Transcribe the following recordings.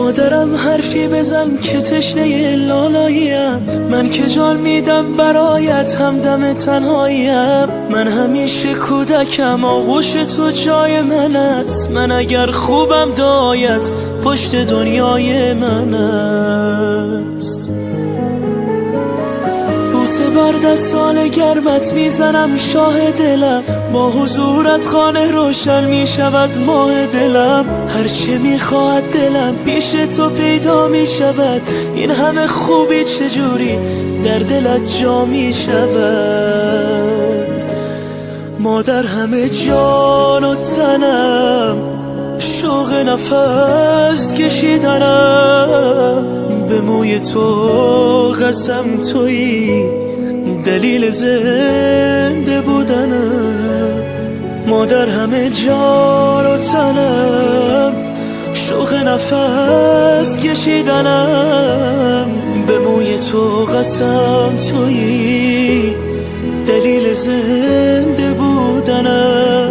مادرم حرفی بزن که تشنه لالاییم، من که جان میدم برایت همدم تنهاییم. من همیشه کودکم، آغوش تو جای من است. من اگر خوبم دایت پشت دنیای من است. بوسه بر دستان گرمت میزنم شاه دلم، با حضورت خانه روشن میشود ماه دلم. هرچه میخواهد دلم پیش تو پیدا میشود، این همه خوبی چجوری در دلت جا میشود. مادر همه جان و تنم، شوق نفس کشیدنم، به موی تو قسم تویی دلیل زنده بودنم. مادر همه جان و تنم، شوق نفس کشیدنم، به موی تو قسم تویی دلیل زنده بودنم،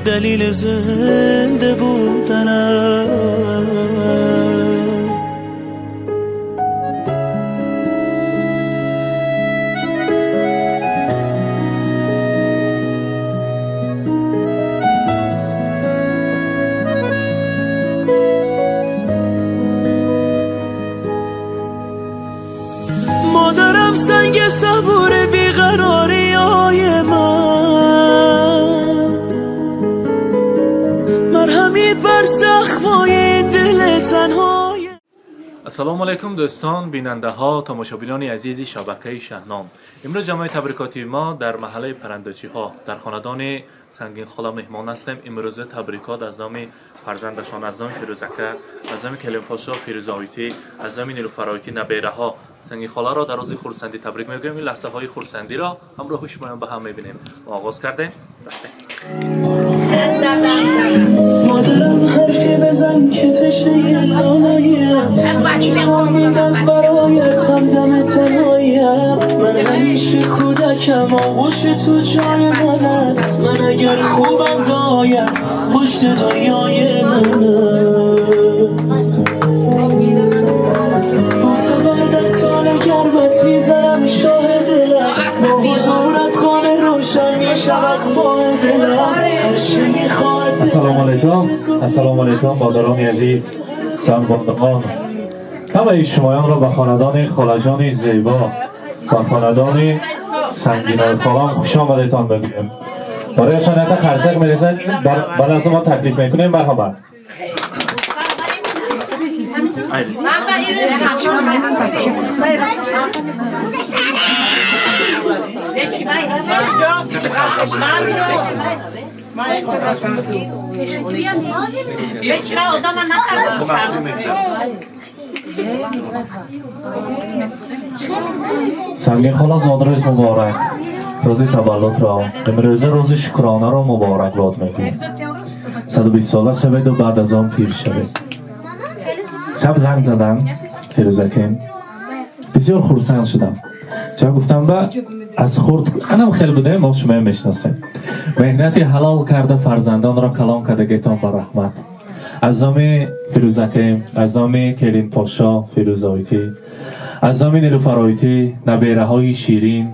دلیل زنده بودنم. مادرم سنگ صبور بیقراری های من، مرهمی بر زخمای دل تنهای. السلام علیکم دوستان، بیننده ها، تماشابینان عزیز شبکه شهنام. امروز جمعه تبریکاتی ما در محله پرندچی ها در خاندان سنگین خاله مهمان هستیم. امروز تبریکات از نام فرزندشان، از نام فیروزکه، از نام کلیم پاشا فیروزایتی، از نام نیلوفرایتی نبیره ها سنگین خاله را در روز خرسندی تبریک میگوییم. این لحظه های خرسندی را همراه شما به هم میبینیم. ما آغاز کردیم. رفتیم. مادرم حرفی بزن که تشنه لالاییم، من که جان میدم برایت همدم تنهاییم. من همیشه کودکم، آغوش تو جای من است. من اگر خوبم دایت پشت دنیای من است. بوسه بر دستان گرمت میزنم شاه دلم، با حضورت خانه روشن میشود ماه دلم. هرچه میخواهد. السلام علیکم، السلام علیکم مادران عزیز، زنباندگان، همه شمایان را به خاندان خالجان زیبا و خاندان سنگین خالم خوش آمدیتان بگویم. برایشان یک خرسک میرسد، بعد از ما تکلیف میکنیم. مرحبا. سنگین خاله زادروز مبارک، روز تولد را، امروز روز شکرانه را مبارک باد میگوییم. 120 ساله شوید و بعد از آن پیر شوید. شب زنگ زدم فیروزکیم، بسیار خرسند شدم. چون گفتم به از خورد انم خیلی بوده، ما شما میشناسیم. مهنت حلال کرده فرزندان را کلان کرده گیتان با رحمت. از نام فیروزکیم، از نام کلین پاشا فیروزایتی، از نام نیلوفرایتی نبیره های شیرین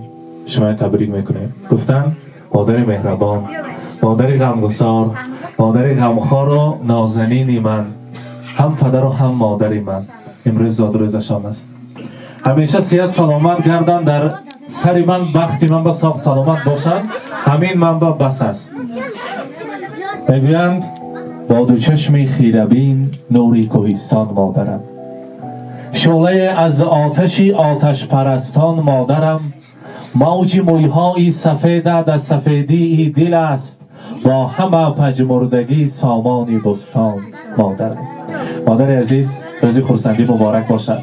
شما تبریک میکنیم. گفتن مادر مهربان، مادر غمگسار، مادر غمخوار و نازنینی من، هم پدر و هم مادری من، امروز زادروزشان است. همیشه صحت سلامت گردن، در سر من بختی من به ساق سلامت باشند، همین من به بس است. میگویند با دو چشم خیره بین نوری کوهستان مادرم، شعله از آتشی آتش پرستان مادرم، موج مویهای سفید از سفیدی ای دل است، با همه پژمردگی سامانی بستان مادرم. مادر عزیز، روز خرسندی مبارک باشد.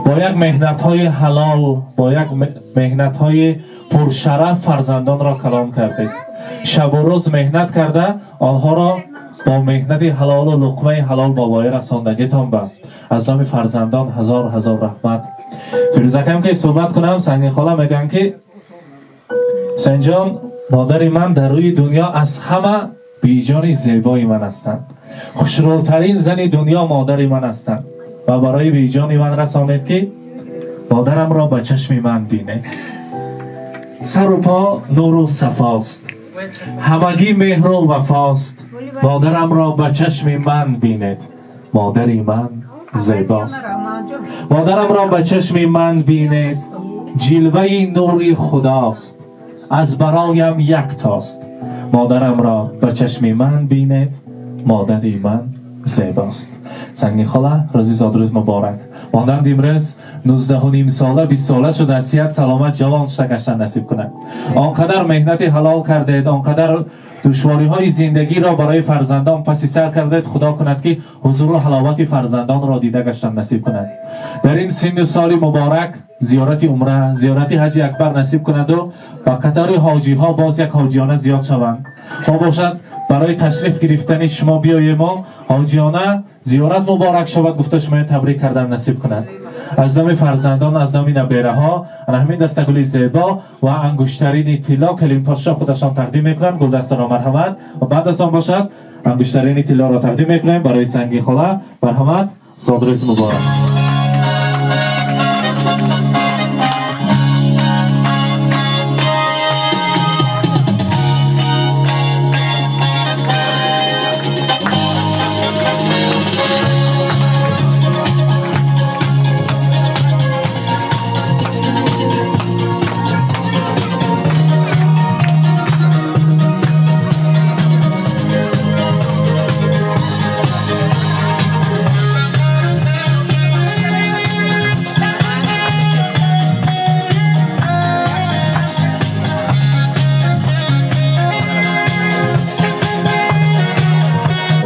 با یک مهنت های حلال، با یک مهنت های پرشرف فرزندان را کلام کردید. شب و روز مهنت کرده آنها را با مهنت حلال و لقمه حلال بابای رساندگیتان به از نام فرزندان هزار هزار رحمت. فیروزکم که صحبت کنم، سنگین خاله میگن که سنجان مادر من در روی دنیا از همه Бибиҷони зебои ман ҳастанд. Хушрӯтарин зани дунё модари ман ҳастанд. Ва барои бибиҷони ман расонед, ки модарамро ба чашми ман бинед. Сару по нуру сафост, ҳамагӣ меҳру вафост. Модарамро ба чашми ман бинед. Модари ман зебост. Модарамро ба чашми ман бинед. Ҷилваи нури худост, аз бароям яктост. Модарамро ба чашми ман бинед. Модари ман зебост. Сангин хола, рӯзи зодрӯз муборак. Монанд имрӯз 19.5 сола, 20 сола шуда, сиҳат, саломат, ҷавон шуда гаштан насиб кунад. Он қадар меҳнати ҳалол кардед, он қадар душвориҳои зиндагиро барои фарзандон паси сар кардед. Худо кунад, ки ҳузуру ҳаловати фарзандонро дида гаштан насиб кунад. Дар ин синну соли муборак зиёрати умра, зиёрати ҳаҷи акбар насиб кунаду ба қатори ҳоҷиҳо боз як ҳоҷиёна зиёд шаванд. Мо бошад, барои ташриф гирифтани шумо биёему ҳоҷиёна зиёрат муборак шавад гуфта, шумоя табрик кардан насиб кунад. Аз номи фарзандон, аз номи набераҳо ана ҳамин дастагули зебо ва ангуштарини тилло келинпошо худашон тақдим мекунанд. Гулдастаро марҳамат, ва баъд аз он бошад, ангуштарини тиллоро тақдим мекунем барои Сангин хола. Марҳамат, зодрӯз муборак.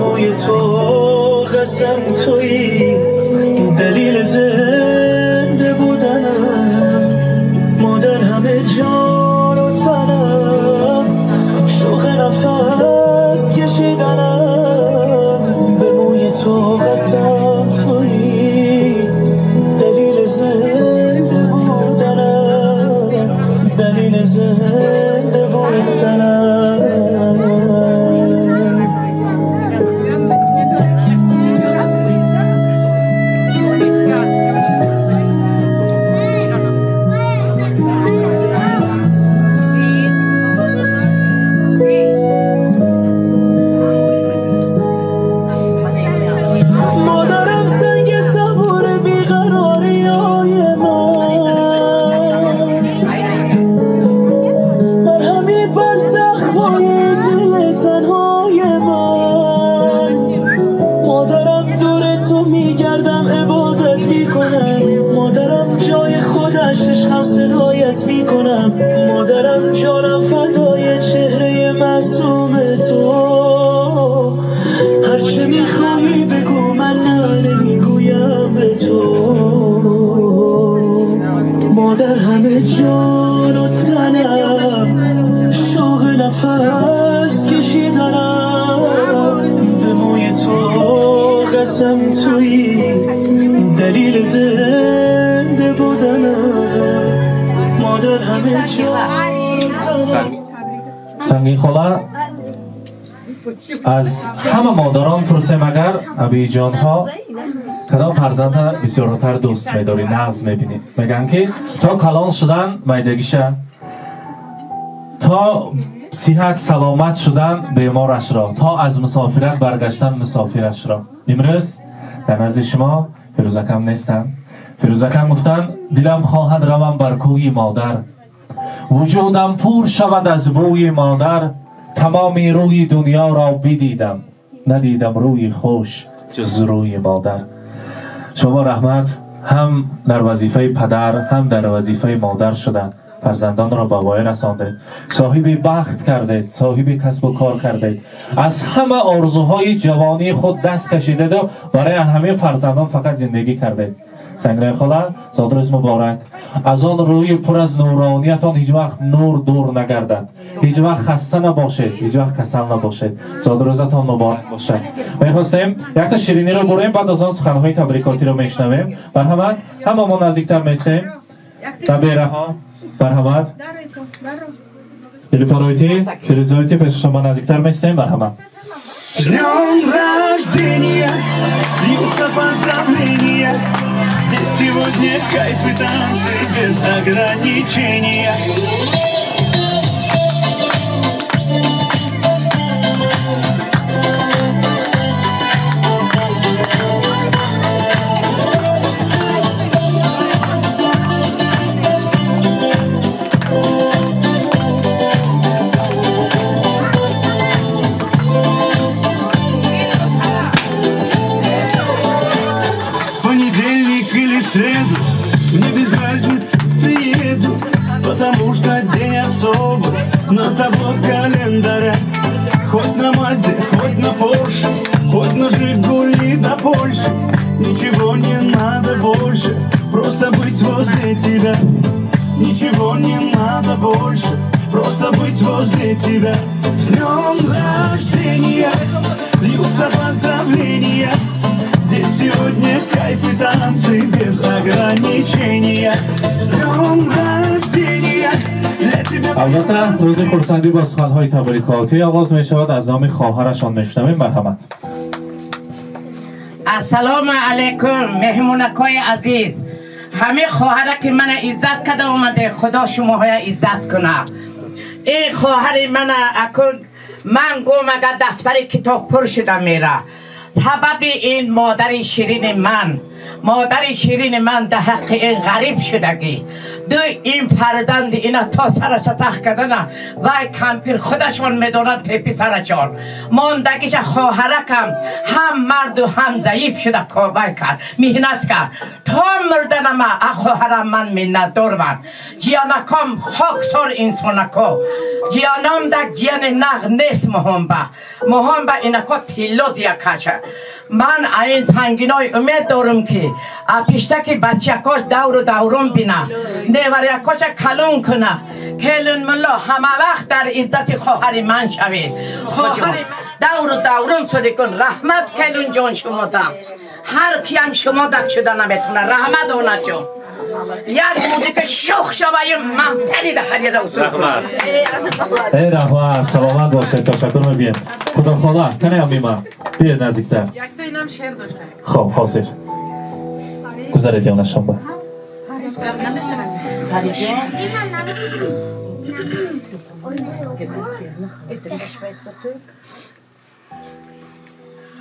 موی تو قسم، تویی دلیل زنده بودنم. مادر، همه جان و تنم، شوق نفس کشیدنم. به موی تو قسم، تویی دلیل زنده بودنم، دلیل زنده بودنم. مادرم سنگ صبور بیقراری های من، مرهمی بر زخمای دل تنهای من. مادرم، دور تو میگردم، عبادت میکنم. مادرم، جای خودش عشقم، صدایت میکنم. مادرم، جانم فدای چهره معصوم تو. هرچه میخواهی بگو، من نه نمیگویم به تو. مادر، همه جان و تنم، شوق نفس کشیدنم. به موی تو قسم، تویی دلیل زنده بودنم. مادر، همه جان و تنم. Сангин хола, аз ҳама модарон пурсем агар, абиҷонҳо, кадом фарзанда бисёртар дӯст медорӣ, нағз мебинӣ? Мегӯянд, ки то калон шудан майдагиша, то сиҳат саломат шудан беморашро, то аз мусофират баргаштан мусофирашро. Имрӯз дар назди шумо Фирӯзакам нестанд. Фирӯзакам гуфтанд: «Дилам хоҳад равам бар кӯи модар, вуҷудам пур шавад аз бӯи модар. Тамоми рӯи дунёро бидидам, надидам рӯи хуш ҷуз рӯи модар». Шумо раҳмат, ҳам дар вазифаи падар, ҳам дар вазифаи модар шуда фарзандонро ба воя расондед, соҳиби бахт кардед, соҳиби касбу кор кардед, аз ҳама орзуҳои ҷавонии худ даст кашидеду барои ҳамаи фарзандон фақат зиндагӣ кардед. Сангинаи хола, зодрӯз муборак. Аз он рӯи пур аз нурониятон ҳеҷ вақт нур дур нагардад, ҳеҷ вақт хаста набошед, ҳеҷ вақт касал набошед. Зодрӯзатон муборак бошад. Мехостем якта шириниро бурем, баъд аз он суханҳои табрикотиро мешунавем. Марҳамат, ҳама мо наздиктар местем, набераҳо, марҳамат. Дилфароити, Фирӯзоити, пеши шумо наздиктар местем, марҳамат. С днем рождения, льются поздравления. Здесь сегодня кайф и танцы без ограничения. Понедельник или среду, мне без разницы, приеду, потому что день особый на табло календаря. Хоть на Мазде, хоть на Порше, хоть на Жигули до Польши, ничего не надо больше, просто быть возле тебя. Ничего не надо больше, просто быть возле тебя. С днем рождения, льются поздравления. Здесь сегодня кайф и танцы без ограничения. С днем рождения, для тебя. Албатта, рӯзи хурсандӣ бо суханҳои табрикотӣ оғоз мешавад. Аз номи хоҳарашон мешунавем, марҳамат. Ассалому алайкум, меҳмонакои азиз. Ҳамин хоҳара ки мана иззат када омаде, Худо шумоҳоя иззат куна. Ин хоҳари мана акун ман гум, агар дафтари китоб пур шуда мера. Сабаби ин модари ширини ман, модари ширини ман дар ҳаққи ин ғариб шудагӣ ду ин фарзанди ина то сараша сах кардана, вай кампир худашон медонанд, тепи сарашон мондагиша. Хоҳаракам ҳам марду ҳам заиф шуда, ковай кард, меҳнат кард то мурданама. А хоҳарам ман миннатдорман. Ҷиянаком хоксор инсонако, ҷиянам дак ҷияни нағ нест. Муҳомба, муҳомба инако тилло дия каша. Ман ин сангиной умед дорам, ки пиштаки бачакош давру даврон бина, неварякоша калон куна. Келин мулло, ҳама вақт дар иззати хоҳари ман шавед. Хоҳари давру даврон суди кун. Раҳмат, келин ҷон, шумода ҳар киям шумо дак шуда наметуна. Раҳмат, онаҷон. Як муддите шух шаваю ман парида парида усул. Раҳмат, э раҳмат, саломат бошед, ташаккур мегӯем. Худохола, канаям бима, биёед наздиктар. Якта инам шеър дошта. Хоб, ҳозир гузаред ёнашон ба. Фариҷон.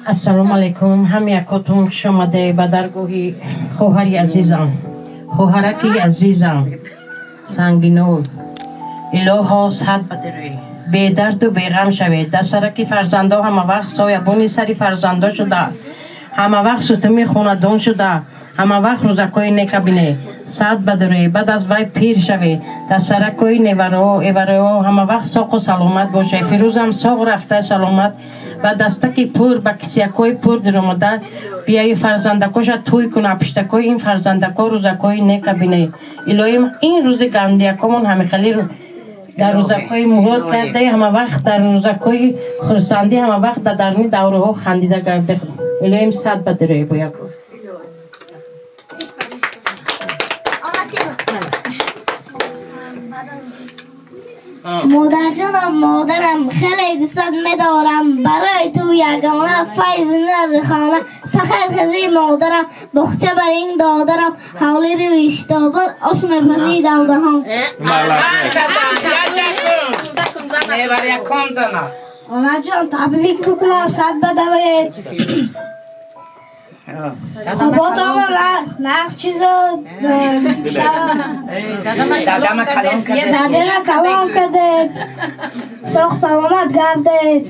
Ассалому алайкум, ҳам якотон хуш омаде ба даргоҳи хоҳари азизам, хоҳараки азизам Сангино. Илоҳо, сад бадирӯй, бедарду беғам шавед. Дар сараки фарзандо ҳама вақт соябони сари фарзандо шуда, ҳама вақт сутуми хонадон шуда, ҳама вақт рӯзакҳои нека бине. Сад бадирӯй, баъд аз вай пир шавед. Дар саракҳои невароҳо, эвароҳо ҳама вақт соқу саломат бошед. Фирӯзам соғ рафта, саломат ба дастаки пур, ба кисиякҳои пур диромада биёи, фарзандакоша тӯй куна. Пиштакҳои ин фарзандако рӯзакҳои нека бине. Илоҳим, ин рӯзи гандиякомон ҳамихали дар рӯзакҳои мурод карда, ҳама вақт дар рӯзакҳои хурсандӣ, ҳама вақт дар даруни давраҳо хандида гарде. Илоҳим, сад бадирӯй бояд. Модарҷонам, модарам, хеле дӯстат медорам. Барои ту ягона файзи нари хона. Сахар хези модарам, боғча бар ин додарам, ҳавли рӯи шитобон ош мепазӣ далдаҳон. Неваряком дана. Онаҷон, табрик мекунам, сад бадавед. Хоботома нағз чизо. Дадама калон кард. Дадема калон кардед, соғ саломат гардед.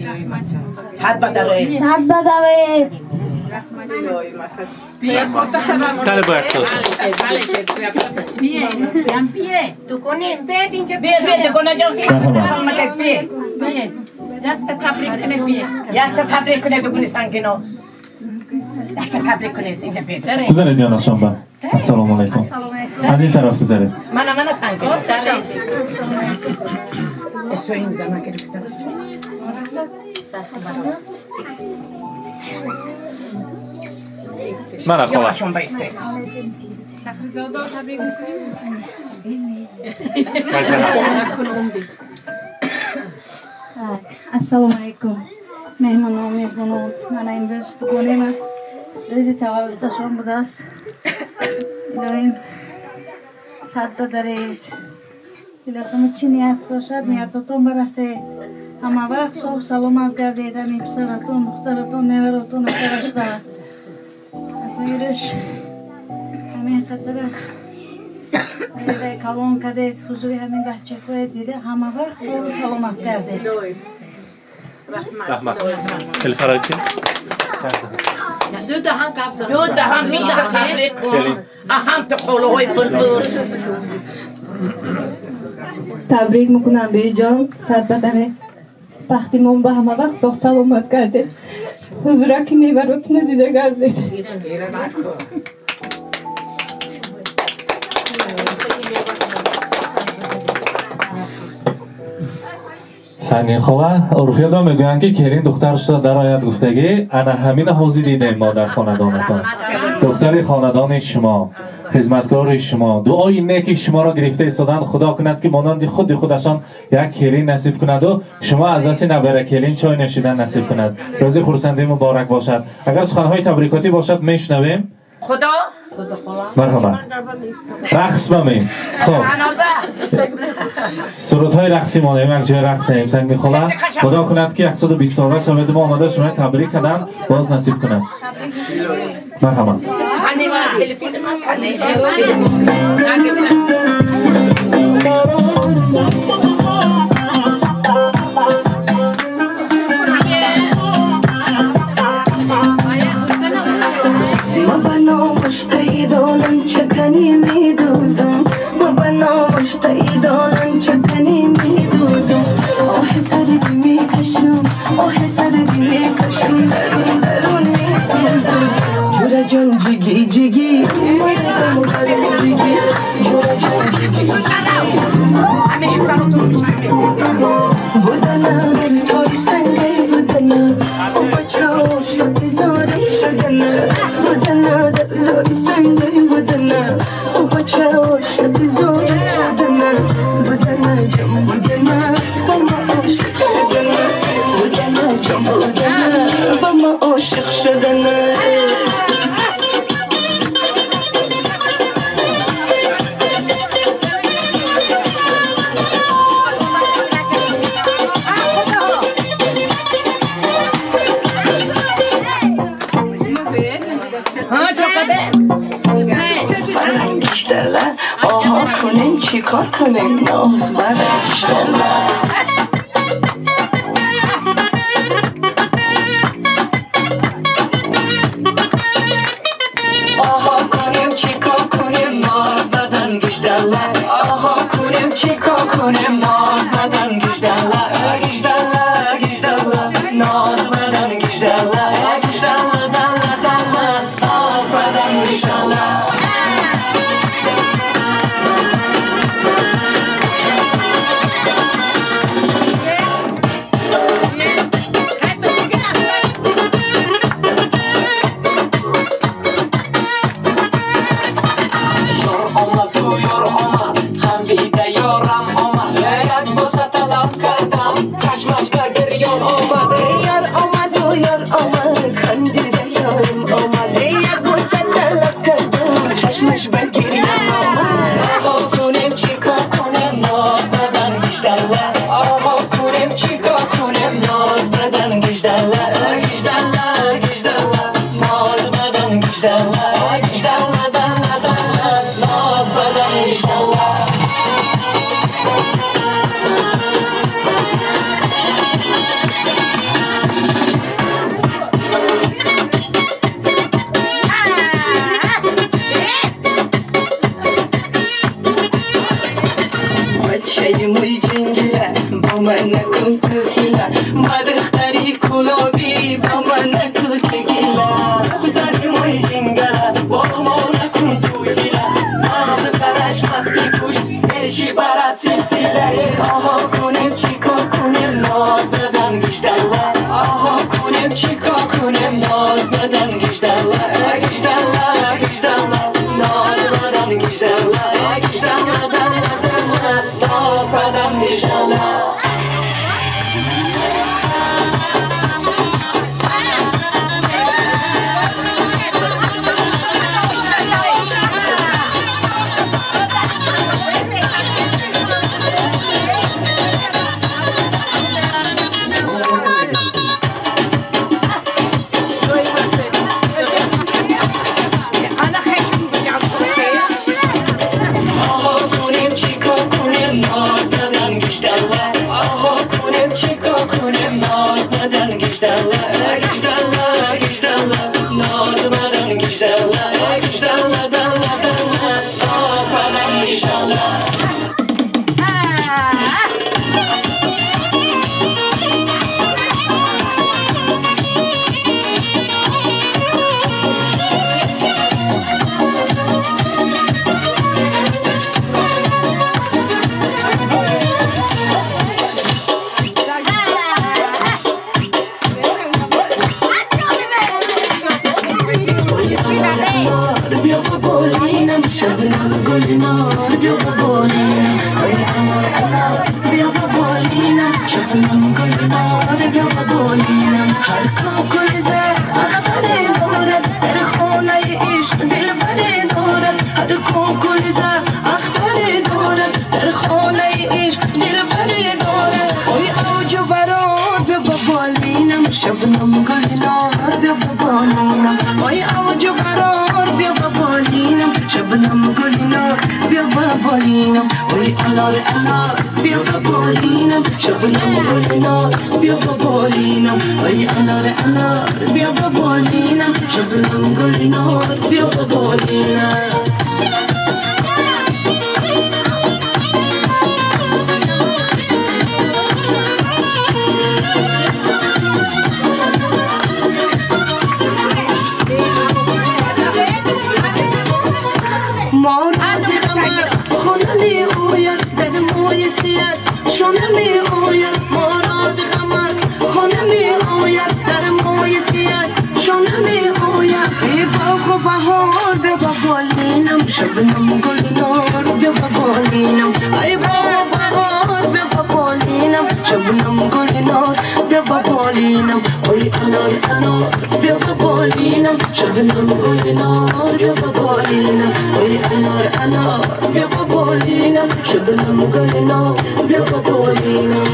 Сад бадавед. Сад бадавед. Кане бо як тост. Бия, бия, дугона ҷон. Марҳамат. Бия. Якта табрик кунед, дугуни Сангино. Якта табрик кунед. Инҷа бия. Гузаред ёнашон ба. Ассалому алайкум, аз ин тараф гузаред. Мана, мана, Сангино. Эсто ин зана гирифта. Мана, хола. Ёнашон ба истед. Шахризода табрик мекунем. Ассалому алайкум меҳмонон, мезбонон. Мана имрӯз дугонема рӯзи таваллудашон будааст. Илоҳим, сад бадаред. Илоҳим, чӣ ният бошад, ниятотон барасед. Ҳама вақт соҳ саломат гардед. Ҳамин писаратон, духтаратон, неваротон акараш ба акоирш ҳамин қатара калон кардед, ҳузури ҳамин бачакое дида, ҳама вақт соҳу саломат гардед. Раҳмат. Телефарачи? Ду даҳан гап зан. Ду даҳан мида табрик кун. Аҳам ту холаҳои булбул. Табрик мекунам, беҷон, сад бадаре. Бахти мон ба ҳама вақт соҳ саломат гардед. Ҳузураки неваротуна дида гардед. Сангин хола, урфиёдо мегӯянд, ки келин духтар шуда дарояд гуфтагӣ, ана ҳамина ҳозир дидем мо дар хонадонатон. Духтари хонадони шумо, хизматкори шумо, дуои неки шуморо гирифта истоданд. Худо кунад, ки монанди худи худашон як келин насиб кунаду шумо аз дасти набера келин чой нӯшидан насиб кунад. Рӯзи хурсандӣ муборак бошад. Агар суханҳои табрикотӣ бошад, мешунавем. Худо. Марҳамат. Рақс бамем. Хоб. Сурудҳои рақсӣ монем, як ҷой рақсем. Сангин хола, худо кунад, ки 120 сола шавед, мо омада шумо табрик кардам, боз насиб кунад. Марҳамат. Кани ман телефони ман кани. ما بنا دالان چکنی میدوزم، ما بنا دالان چکنی میدوزم. آه سردی میکشم، آه سردی میکشم، درون درون میسوزم. جورا جان جیگی جیگی، جیگی، جورا جان جیگی بودنا توی سنگی بودنا، او بچه شب شدنا بودنا، توی سنگی بودنا، او بچه شب شدنا بودنا، جم بودنا با ما عاشق شدنا بودنا، جم بودنا با ما عاشق شدنا. آها کنیم چی کار کنیم، ناز برنگشتن. آها کنیم چی کار کنیم، ناز بدن گشتن. آها کنیم چی کار کنیم، ناز بدن گشتن. گشتن گشتن ناز بدن گشتن. گشتن ناز بدن گشتن. Noz baran gijdalla, gijdalla, dalla, dalla, noz baran inshaalloh. بیا بالینم شبنم گلنار، بیا بالینم ای انار انار، بیا بالینم شبنم گلنار، بیا بالینم. هر کاکل زد اختر دارد در خانه عشق دلبر دارد، هر کاکل زد اختر دارد در خانه عشق دلبر دارد. ای اوج و برار بیا بالینم شبنم گلنار، بیا بالینم ای اوج و برار، بیا بالینم شبنم گلنار، بیا بالینم ای انار انار، بیا بالینم شبنم گلنار، بیا بالینم ای انار انار، بیا بالینم شبنم گلنار، بیا بالینم. شبنم گلنار، بیا بالینم ای بابا بهار، بیا بالینم شبنم گلنار، بیا بالینم ای انار انار، بیا بالینم شبنم گلنار، بیا بالینم ای انار انار، بیا بالینم شبنم گلنار، بیا بالینم.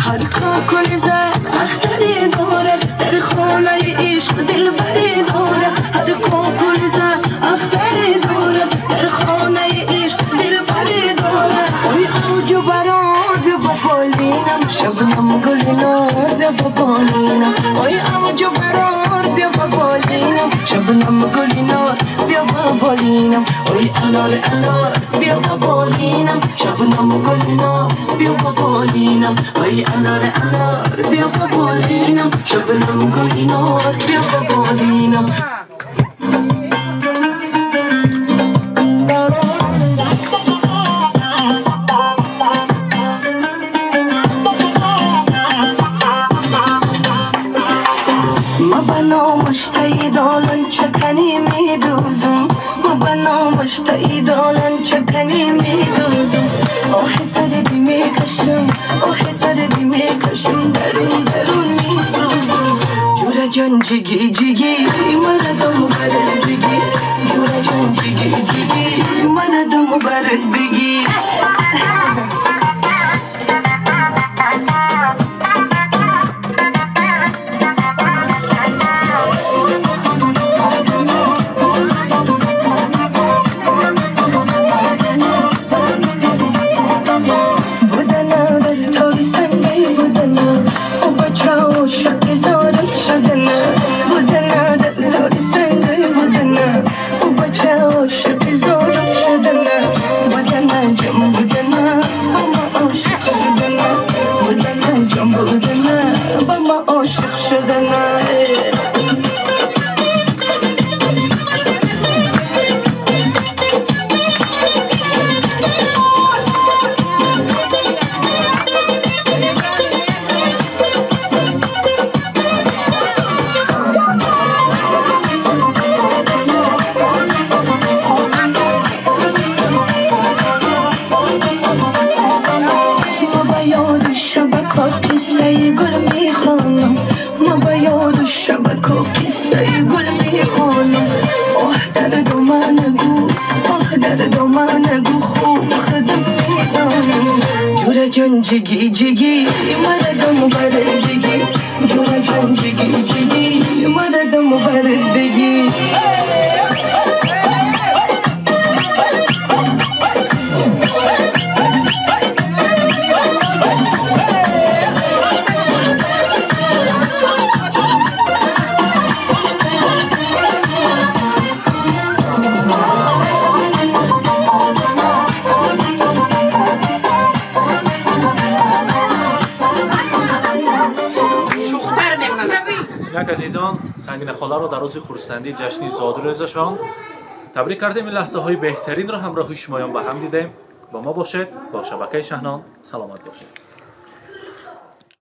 هر کاکل زد اختری دارد در خانه عشق دلبری دارد، هر کاکل زد اختری دارد در خانه عشق دلبری دارد. ای اوج و برار بیا بالینم شبنم گلنار، بیا بالینم ای اوج و برار، بیا بالینم شبنم گلنار، بیا بالینم ای انار انار، بیا بالینم شبنم گلنار، بیا بالینم ای انار انار، بیا بالینم شبنم گلنار، بیا بالینم. چکنی میدوزم ما بنامش تاییدالان چکنی میدوزم، آه سردی میکشم، آه سردی میکشم، درون درون میسوزم. جورا جان جگی جگی مردم برد بگی، جورا جان جگی جگی مردم برد بگی. Инак, азизон, Сангина холаро дар рӯзи хурсандии ҷашни зодрӯзашон табрик кардем. Ин лаҳзаҳои беҳтаринро ҳамроҳи шумоён ба ҳам дидем. Бо мо бошед, бо шабакаи Шаҳнон. Саломат бошед.